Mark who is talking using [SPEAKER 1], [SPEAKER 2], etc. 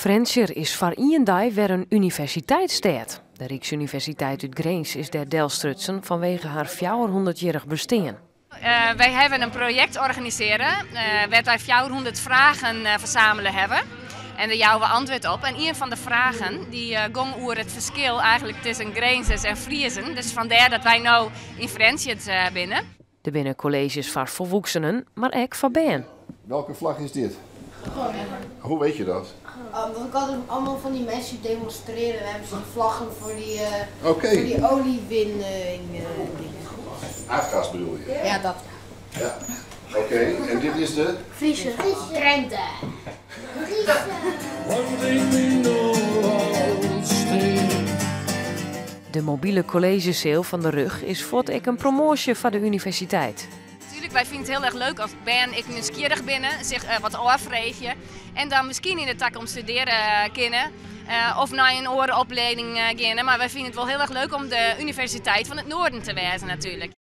[SPEAKER 1] Frjentsjer is foar ien dei wer in universiteitsstêd. De Ryksuniversiteit út Grins is dêr delstrutsen fanwege har 400-jierrich bestean.
[SPEAKER 2] Wy hawwe in projekt organisearre wêr't wy 400 fragen fersamele hawwe. En dêr jouwe we antwurd op. En ien fan de fragen dy gong oer it ferskil eigentlik tusken Grinzers en Friezen. Dus fandêr dat wy no yn Frjentsjer binne.
[SPEAKER 1] Der binne kolleezjes foar folwoeksenen, mar ek foar bern.
[SPEAKER 3] Welke vlag is dit? Hoe weet je dat?
[SPEAKER 4] Omdat ik altijd allemaal van die mensen demonstreren. We hebben zo'n vlaggen voor die,
[SPEAKER 3] Oké.
[SPEAKER 4] voor die oliewinning dingen.
[SPEAKER 3] Aardgas bedoel je?
[SPEAKER 4] Ja, dat.
[SPEAKER 3] Ja. Oké, en dit is de?
[SPEAKER 4] Friese. Drenthe.
[SPEAKER 1] De mobile kolleezjeseal fan de RUG is fuort ek in promoasje foar de universiteit.
[SPEAKER 2] Natuerlik, wy fine it hiel erch leuk as bern ek nijsgjirrich binne, sich wat ôffreegje en dan miskien yn de takomst studearje kinne of nei in oare oplieding geane. Mar wy fine it wol hiel erch leuk om de universiteit fan it Noarden te wêzen natuerlik.